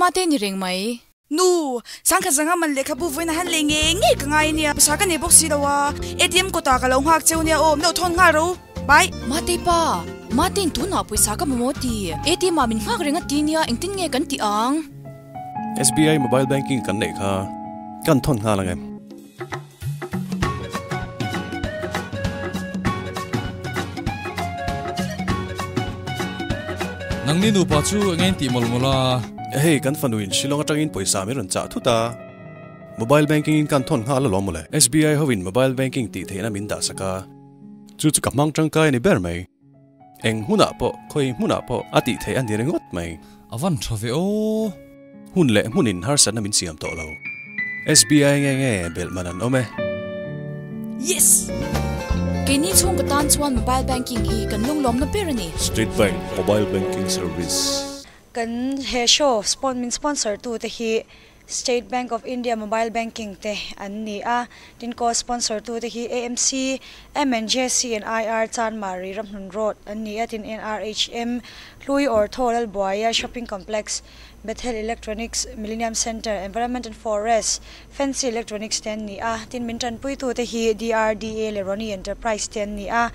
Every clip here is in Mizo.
Mate ni reng mai. Nu, sangkhat zanga man lehkhabu vawiin a han lei ngei ngei ka ngai ania, pawisa ka nei bawk si lo a, ATM kawtah ka lo nghak cheu nia aw, min lo thawn nghal ro, bye. Mate pa, Matein tunah pawisa ka mamawh ti, ATM ah min nghak reng a ti nia, engtin nge kan tih ang? SBI mobile banking kan neih kha kan thawn nghal ang em? Nangni nupa chu eng engin tih mawlh mawlh a? Hei kan fanu in Shillong atangin pawisa min rawn chah thut a, mobile banking in kan thawn nghal alawm mawle. SBI ho in mobile banking tih theihna min dah sak a, chu chu ka hmang tangkai a ni ber mai. Eng hmunah pawh, khawi hmunah pawh a tih theih a ni ringawt mai. A van tha ve aw. Hun leh hmunin harsatna min siam tawh lo. SBI nge nge belh man an awm e. Yes! Keini chhungkaw tan chuan mobile banking hi kan lunglawmna ber a ni. State Bank Mobile Banking Service. Kan he show min sponsor tu te hi State Bank of India Mobile Banking te an ni a, tin co-sponsor tu te hi AMC, MNJC and IR Chanmari Ramhlun Road an ni a, tin NRHM, Hlui Ortho Lalbuaia Shopping Complex, Bethel Electronics, Millennium Centre, Environment and Forest, Fancy Electronics te an ni a, tin min tanpui tu te hi DRDA leh Ronnie Enterprise te an ni a,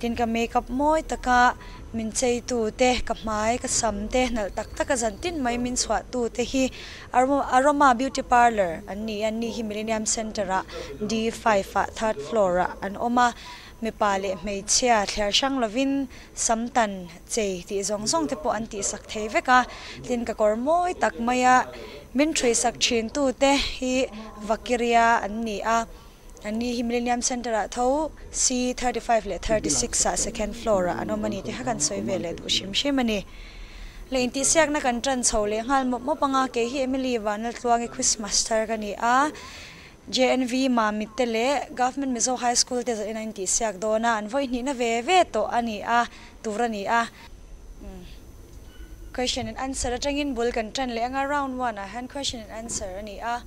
tin ka makeup mawi taka min chei tu te, ka hmai, ka sam te nalh tak taka zan tin mai min chhuah tu te hi Aroma Beauty Parlour an ni a, ni hi Millennium Centre ah D5 ah third floor ah an awm a, mipa leh hmeichhia thliar hrang lovin sam tan chei tih zawng zawng te pawh an tihsak thei vek a, tin ka kawr mawi tak maia min thuisak thin tu te hi Vakiria an ni a, an ni hi Millennium Centre ah tho C35 leh 36 ah second floor ah an awm a ni tih kha kan sawi ve leh duh hrim hrim a ni. Leh intihsiakna kan tan chho leh nghal mawp mawp ang a, kei hi Emily Vanlaltluangi Christmas thar ka ni a, JNV Mamit te leh Government Mizo High School te zawhin an intihsiak dawn a, an vawi hnihna ve ve tawh a ni a, tur a ni a. Question and answer atangin bul kan tan leh ang a, round one ah hian question and answer a ni a.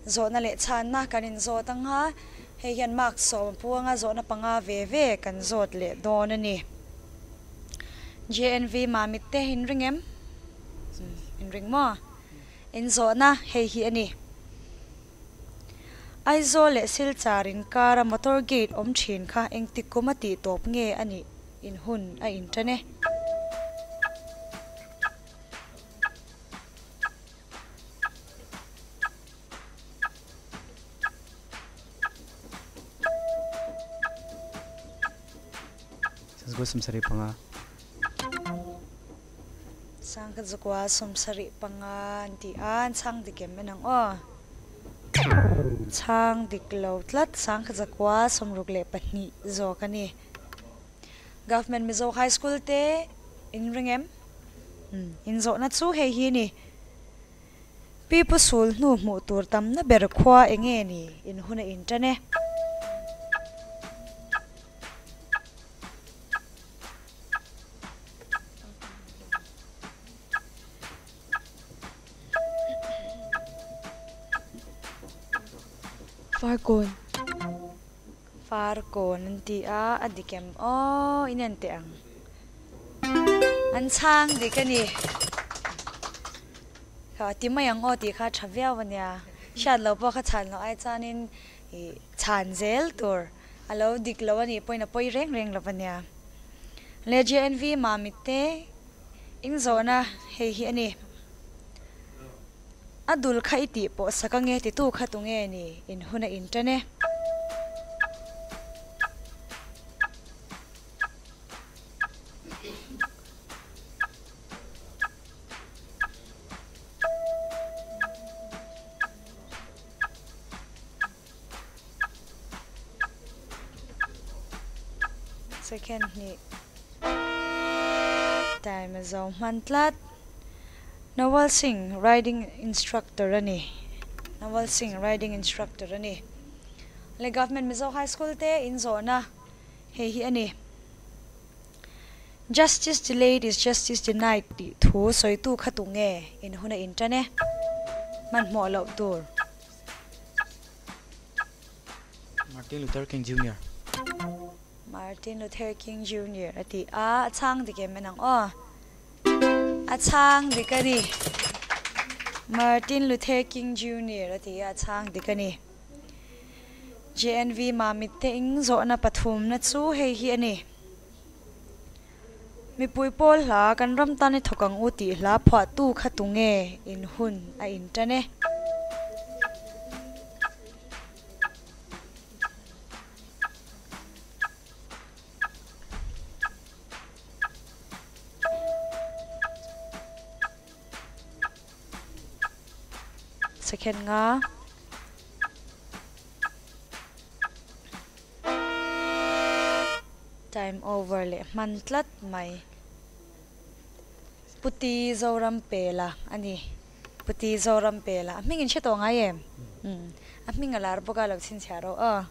Zawhna leh chhanna kan inzawt ang a, hei hian mark sawm a pu ang a, zawhna panga ve ve kan zawt leh dawn a ni. JNV Mamit te in ring em? In ring maw? In zawhna hei hi a ni. Aizawl leh Silchar inkara motor gate awm thin kha engtik kum a tih tawp nge a nih in hun a intan e. Sangkhat zakua sawmsarih panga an ti a, an chhang dik em en ang aw. Chhang dik lo tlat, sangkhat zakua 62 zawk a ni. Government Mizo High School te in ring em? In zawhna chu hei hi a ni. Pi Pu Sul hnu hmuh tur tamna ber khua eng nge ni in hun a intan e. Farkawn. Farkawn an ti a, a dik em aw in en teh ang. An chhang dik a ni. Kha ti mai ang aw tih kha tha viau a nia. Hriat loh pawh kha chhan loh ai chuanin ih chhan zel tur a lo dik lo a nih pawhin a pawi reng reng lo a nia. Le JNV Mamit te in zawhna hei hi a ni. A dul kha i tih pawh sak ange titu kha tunge ni in hun a intan e. Second hnih time a zo hman tlat. Nawal Singh riding instructor a ni. Nawal Singh riding instructor a ni. Le Government Mizo High School te in zawhna hei hi a ni. Justice delayed is justice denied tih thu sawitu kha tu nge in hun a intan e? Hmanhmawh loh tur. Martin Luther King Junior. Martin Luther King Junior a ti a, a chhang dik em en ang aw. A chhang dik a ni. Martin Luther King Junior a ti a, a chhang dik a ni. JNV Mamit te ing zawhna pathumna chu hei hi a ni. Mipui pawl hla kan ram tan i thawk ang u tih hla phuahtu kha tunge in hun a intan e. Second nga. Time over leh hman tlat mai. Puti Zoram Pela a ni. Puti Zoram Pela. A hming in hre tawh ngai em? Umm. A hming a lar bawk a, lo chhinchhiah rawh aw.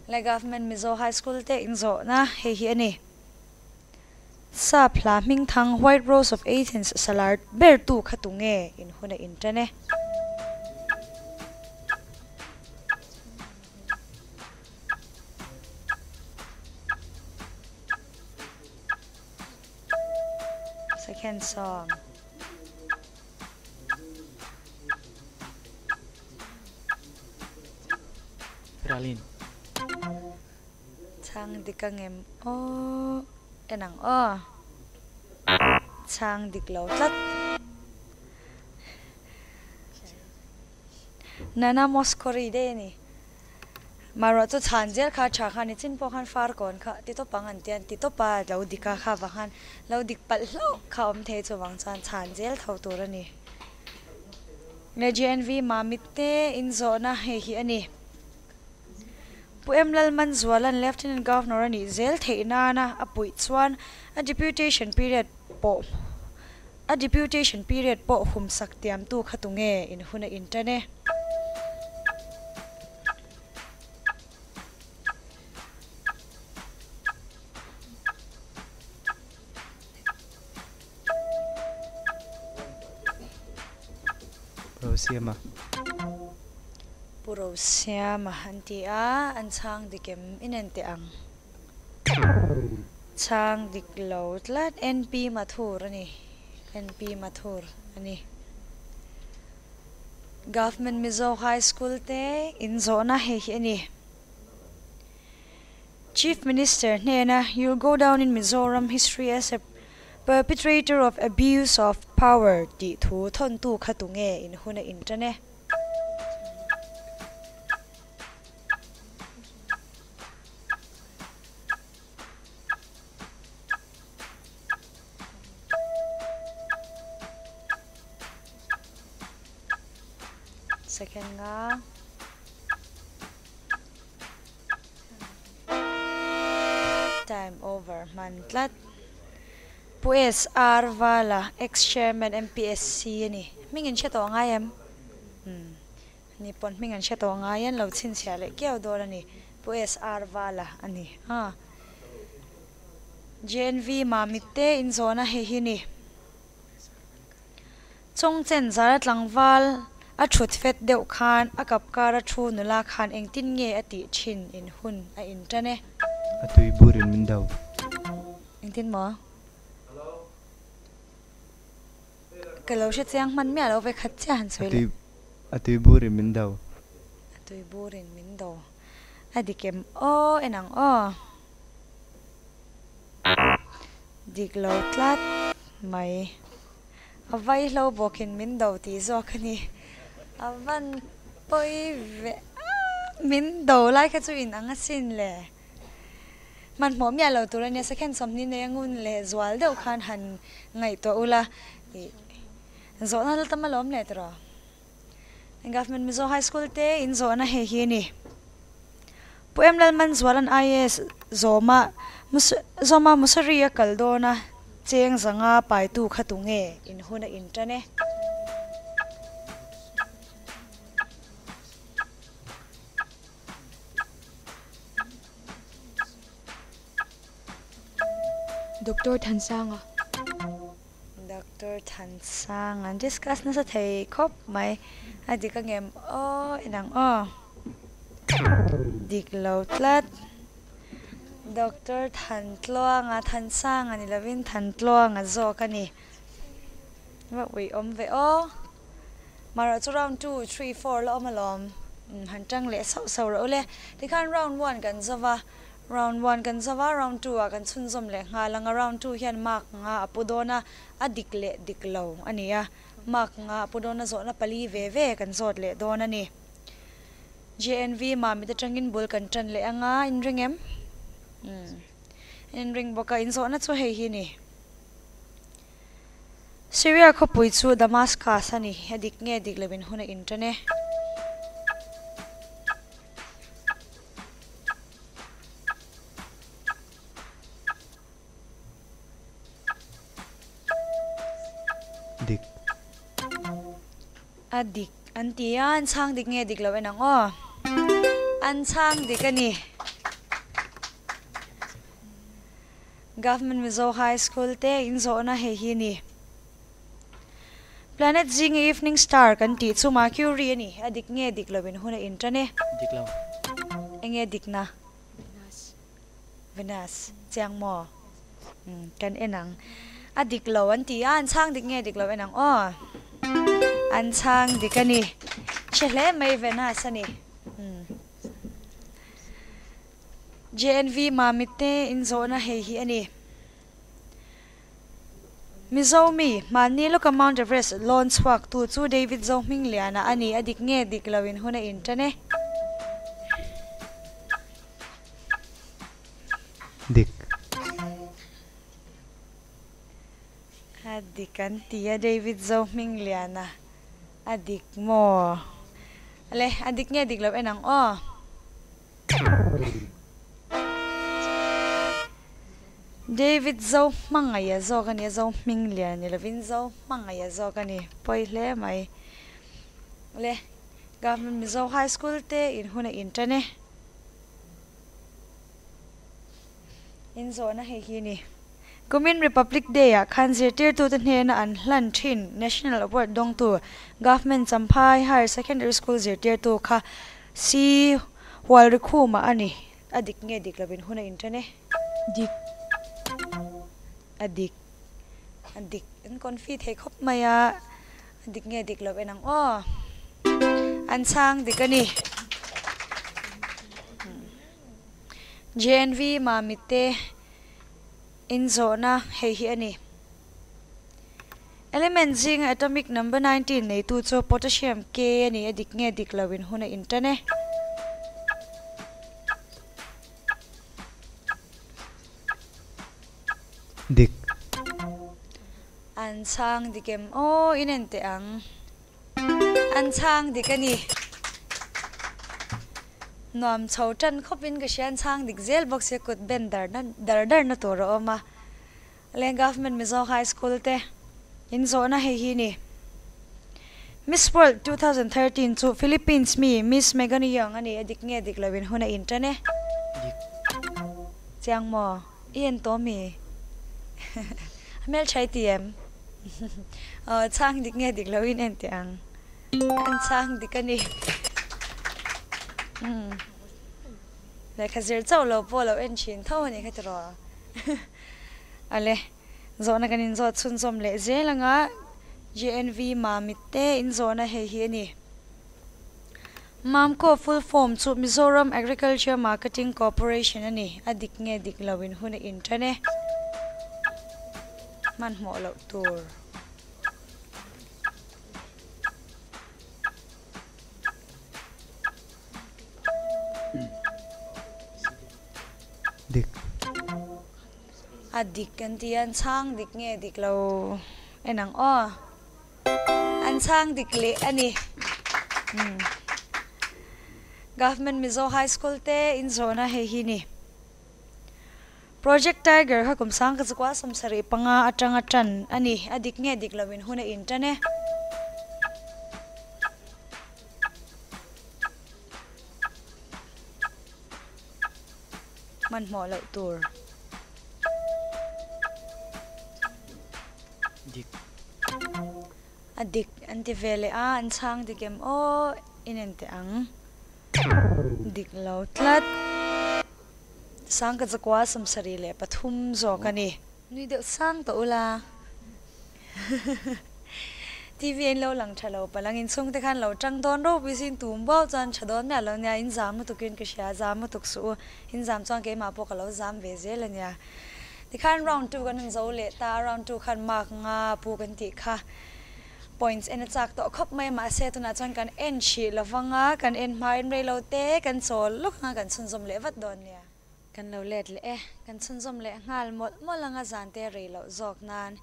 Le Government Mizo High School te inzawhna hei hi a ni. Sap hla hmingthang White Rose of Athens salar ber tu kha tu nge in hun a intan e. Second song. Ralin. Chhang dik angem aw en ang aw. Chhang dik lo tlat. Nana Moscow-ri daih a ni. Marawh chu chhan zel kha tha khan i chin pawh khan far kawn kha ti tawp ang an ti a, an ti tawp a, lo dik a kha vang khan lo dik palh hlauh kha awm thei chuvang chuan chhan zel tho tur a ni. Le JNV Mamit te inzawhna hei hi a ni. Pu M Lalmanzuala'n Lieutenant Governor a nih zel theih nana a puih chuan a deputation period pawh a deputation period pawh humsak tiamtu kha tunge in hun a intan e. Rosiama. Pu Rosiama an ti a, an chhang dik em inen teh ang. Chhang dik lo tlat NP Mathur a ni, NP Mathur a ni. Government Mizo High School te inzawhna hei hi a ni. Chief Minister hnena You'll go down in Mizoram history as a perpetrator of abuse of power tih thu thawntu kha tunge in hun a intan e. Second nga. Time over hman tlat. Pu SR Vala, Ex Chairman MPSC a ni. Hming in hre tawh ngai em? Umm. Ni pawn hming an hre tawh ngai an lo chhinchhiah leh kiau dawn a ni. Pu SR Vala a ni. Ha. JNV Mamit te inzawhna hei hi ni. Chawngchen zara tlangval a thut fet deuh khan a kap kar a thu nula khan engtin nge a tih thin in hun a in tan e. A tui bur in min do. Engtin maw? Ka lo hre chiang hman miah lo ve khat chiah han sawi leh. A tui bur in min do. A tui bur in min do. A dik em aw en ang aw. Dik lo tlat mai. A vaihlo bawkin min do tih zawk a ni. A van pawi ve a, min do lai kha chu in ang asin le. Hmanhmawh miah lo tur a nia, second 20 nei a ngun leh zual deuh khan han ngaihtuah ula ih zawhna la tam alawm leh tawh. Government Mizo High School te in zawhna hei hi a ni. Pu Em Lalmanzuala'n IAS zawma zawma Mussoorie a kal dawn a, cheng zanga paitu kha tu nge in hun a intan e. Doctor Thansanga. Doctor Thansanga an discuss nasa thei khawp mai. A dik angem aw inang aw. Dik lo tlat. Doctor Thantluanga, Thansanga ni lovin Thantluanga zawk a ni. Va uih awm ve aw. Mara chu round 2, 3, 4 la awm alawm. Han tang leh sauh sauh rawh ule. Tikhan round 1 kan zova, round 1 kan zova, round 2 ah kan chhunzawm leh nghal ang a. Round 2 hian mark nga a pu dawn a, a dik leh dik lo a ni a. Mark nga a pu dawn a zawhna pali ve ve kan zawt leh dawn a ni. JNV Mamit atangin bul kan tan leh ang a, in ring em? Umm. In ring bawk a, in zawhna chu hei hi a ni. Syria khawpui chu Damascus a ni, a dik nge dik lo in hun a intan e. Dik. A dik an ti a, an chhang dik nge dik lo en ang aw. An chhang dik a ni. Government Mizo High School te in zawhna hei hi a ni. Planet zinga Evening Star kan tih chu Mercury a ni. A dik nge dik lo in hun a intan e. Dik lo. Enge dikna? Venus. Venus. Chiang maw? Umm kan en ang. A dik lo an ti a, an chhang dik nge dik lo en ang aw. An chhang dik a ni. Chhe hle mai Venus a ni. Umm. JNV Mamit te inzawhna hei hi a ni. Mizo mi, hmanni lawka Mount Everest lawn chhuak tu chu David Zohmingliana a ni, a dik nge dik lo in hun a intan e. Dik. A dik an ti a David Zohmingliana a dik maw? Le, a dik nge dik lo en ang aw. David Zo hmangaih a zawk a ni a, Zo hming lian ni lovin Zo hmangaih a zawk a ni, pawi hle mai. Le Government Mizo High School te in hun a intan e. In zawhna hei hi a ni. Kumin Republic Day ah khan zirtirtute hnena an hlan thin National Award dawngtu Government Champhai Higher Secondary School zirtirtu kha Si Hualrikhuma a ni. A dik nge dik lovin hun a intan e. Dik. A dik. A dik. An confi thei khawp mai a. A dik nge dik lo en ang aw. An chhang dik a ni. JNV Mamit te inzawhna hei hi a ni. Element zinga atomic number 19 neitu chu potassium K a ni, a dik nge dik lo in hun a intan e. Dik. An chhang dik em? Aw, in en teh ang. An chhang dik a ni. Nuam chho tan khawpin ka hria, an chhang dik zel bawk sia kut ben dar dar darna tur a awm a. Leng Government Mizo High School te in zawhna hei hi ni. Miss World 2013 chu Philippines mi Miss Megan Young a ni, a dik nge dik lo in hun a in tan e. Dik. Chiang maw? I en tawh mi? A hmeltha i ti em? Aw chhang dik nge dik lo in en teh ang. An chhang dik a ni. Umm. Lehkha zir chauh lo pawh lo en thin tho a ni kha tiraw? Ale, zawhna kan inzawt chhunzawm leh zel anga JNV Mamit te inzawhna hei hi a ni. Mamco full form chu Mizoram Agriculture Marketing Corporation a ni. A dik nge dik lo in hun a intan e. Hmanhmawh loh tur. Dik. A dik an ti a, an chhang dik nge dik lo en ang aw. An chhang dik leh a ni. Umm. Government Mizo High School te inzawhna hei hi ni. Project Tiger kha kum sang ka chukua 75 atanga tan a ni. A dik nge dik lo in hun a intan e. Hmanhmawh loh tur. Dik. A dik an ti ve leh a, an chhang dik em aw in en teh ang. Dik lo tlat. Sangka zakua 73 zawk a ni. Nui deuh sang tawh ula. TV a in lo lang tha lo palang in chhungte khan lo tang dawn ropui sin tum bawk chuan tha dawn miah lo nia in zam lutuk in ka hria zam lutuk suh u in zam chuan keimah pawh ka lo zam ve zel a nia tikhan round two kan rawn zo leh ta a round two khan mark nga pu kan tih kha points en a chak tawh khawp mai a mahse tunah chuan kan en hrih lo vang a kan en hma in rei lo te kan chawl lawk anga kan chhunzawm leh vat dawn nia. Kan lo let leh e. Kan chhunzawm leh nghal mawlh mawlh anga zan te rei loh zawk nan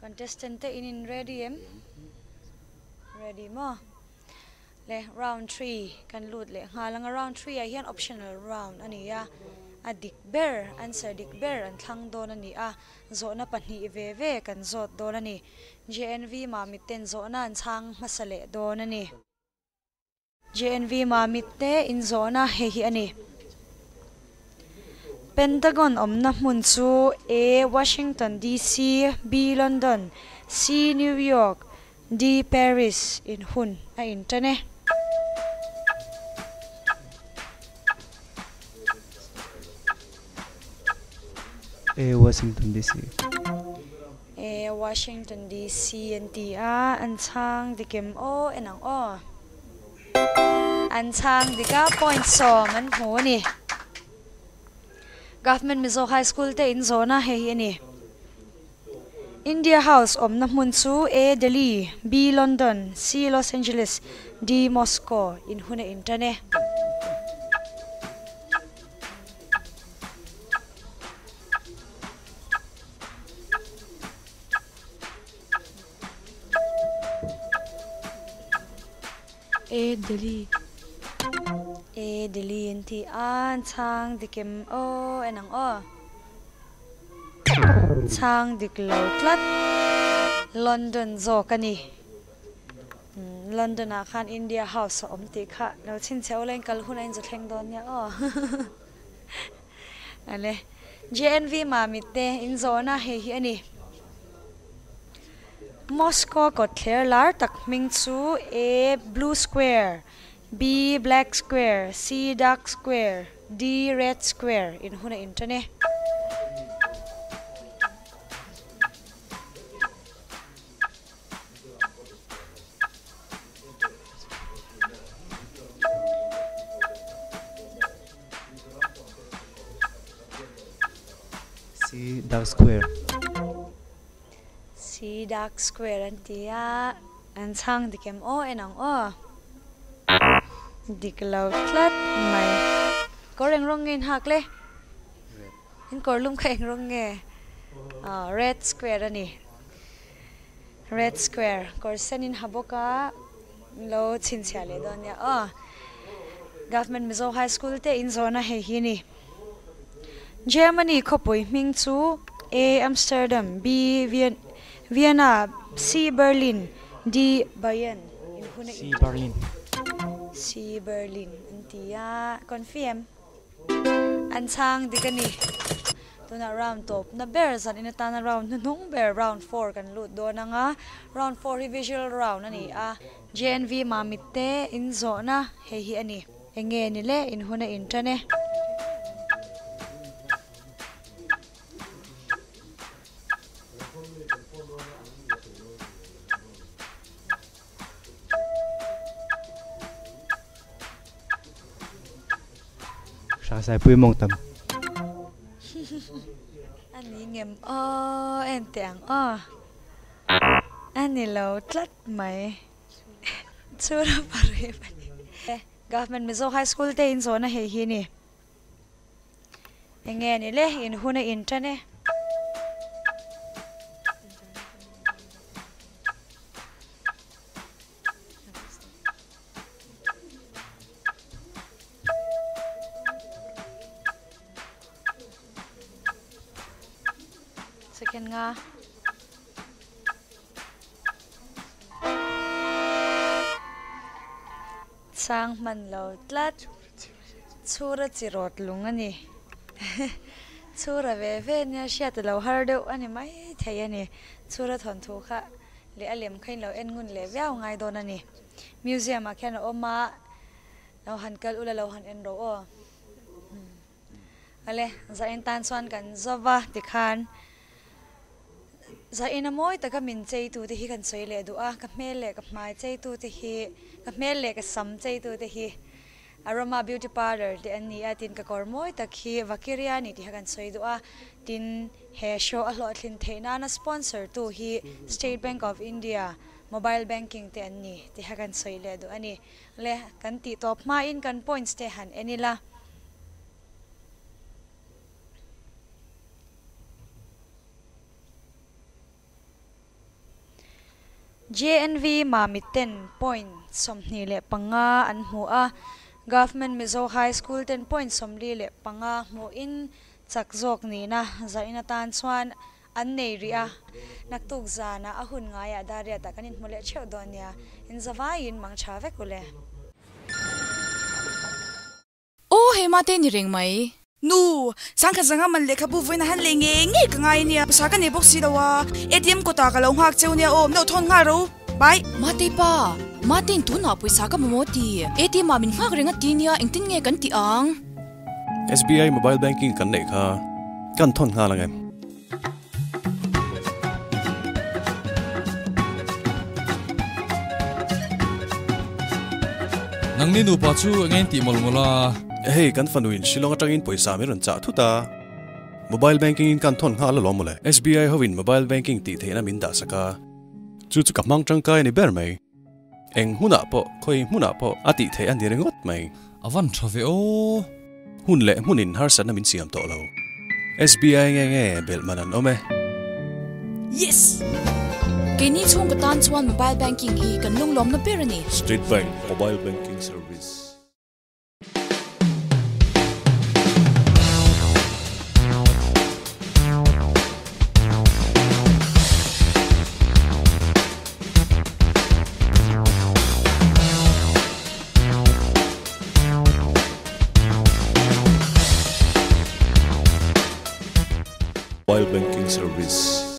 contestant te in in ready em? Ready maw? Le round 3 kan lut leh nghal anga round 3 ah hian optional round a ni a, a dik ber answer dik ber an thlang dawn a ni a, zawhna pahnih ve ve kan zawt dawn a ni. JNV Mamit ten zawhna an chhang hmasa leh dawn a ni. JNV Mamit te inzawhna hei hi a ni. Pentagon awmna hmun chu A. Washington DC, B. London, C. New York, D. Paris in hun a intan e. A. Washington DC. A. Washington DC an ti a, an chhang dikim aw en ang aw. An chhang dik a, point 10 an hmu a ni. Government Mizo High School te in zawhna hei hi a ni. India House awmna hmun chu A. Delhi, B. London, C. Los Angeles, D. Moscow in hun a intan e. A Delhi. A Delhi an ti a, an chhang dik em aw en ang aw. Chhang dik lo tlat. London zawk a ni. London ah khan India House a awm tih kha lo chhinchhe ula in kal hun a in zu thleng dawn nia aw. Ale JNV Mamit te in zawhna hei hi a ni. Moscow kawtthler lar tak hming chu A Blue Square, B Black Square, C Dark Square, D Red Square in hun a intan e. C Dark Square. C Dark Square an ti a, an chhang dik em aw en ang aw. Dik lo tlat mai. Kawr eng rawng nge in hak le? In kawr lum kha eng rawng nge? Aw red square a ni. Red square kawr sen in ha bawk a, lo chhinchhiah leh dawn nia aw. Government Mizo High School te in zawhna hei hi a ni. Germany khawpui hming chu A. Amsterdam, B. Vienna, C. Berlin, D. Bayern in hun a C. Berlin. C. Berlin an ti a, confirm. An chhang dik a ni. Tunah round tawpna ber zanin atana round hnuhnung ber round 4 kan lut dawn ang a, round 4 hi visual round a ni a. JNV Mamit te in zawhna hei hi a ni. Enge ni le in hun a intan e. Hrangsaipui mawng tam. A ni ngem aw en teh ang aw. A ni lo tlat mai. Chhura parep a ni. Government Mizo High School te in zawhna hei hi ni. Enge ni le in hun a in tan e. Second nga. Chang hman lo tlat. Chhura chi rawt lung a ni. Chhura ve ve nia hriat a lo har deuh a ni mai thei a ni. Chhura thawnthu kha leh a lem kha in lo en ngun leh viau ngai dawn a ni. Museum ah khian a awm a, lo han kal ula lo han en rawh aw. Ale, zain tan chuan kan zawva tikhan. Zaina mawi taka min cheitu te hi kan sawi leh duh a, ka hmel leh ka hmai cheitu te hi, ka hmel leh ka sam cheitu te hi Aroma Beauty Parlour te an ni a, tin ka kawr mawi tak hi Vakiriani tih kha kan sawi duh a, tin he show a hlawhtlin theih nana sponsor tu hi State Bank of India Mobile Banking te an ni tih kha kan sawi leh duh a ni. Le kan tih tawp hmain kan points te han en ila. JNV Mamit ten point 25 an hmu a, Government Mizo High School ten point 45 hmuin chak zawk nihna zain atan chuan an nei rih a. Naktuk zanah a hun ngaiah Dariat-ah kan inhmu leh theuh dawn nia, inzavaiin mang tha vek u le. Aw hei mate ni reng mai. Nu, sangkhat zanga man lehkhabu vawiin a han lei ngei ngei ka ngai ania, pawisa ka nei bawk si lo a, ATM kawtah ka lo nghak cheu nia aw, min lo thawn nghal ro, bye. Mate pa, Matein tunah pawisa ka mamawh ti, ATM ah min nghak reng a ti nia, engtin nge kan tih ang? SBI mobile banking kan neih kha kan thawn nghal ang em? Nangni nupa chu eng engin tih mawlh mawlh a? Hei kan fanu in Shillong atangin pawisa min rawn chah thut a, mobile banking in kan thawn nghal alawm mawle. SBI ho in mobile banking tih theihna min dah sak a, chu chu ka hmang tangkai a ni ber mai. Eng hmunah pawh, khawi hmunah pawh a tih theih a ni ringawt mai. A van tha ve aw. Hun leh hmunin harsatna min siam tawh lo. SBI nge nge belh man an awm e. Yes! Keini chhungkaw tan chuan mobile banking hi kan lunglawmna ber a ni. State Bank Mobile Banking Service. Mobile Banking Service.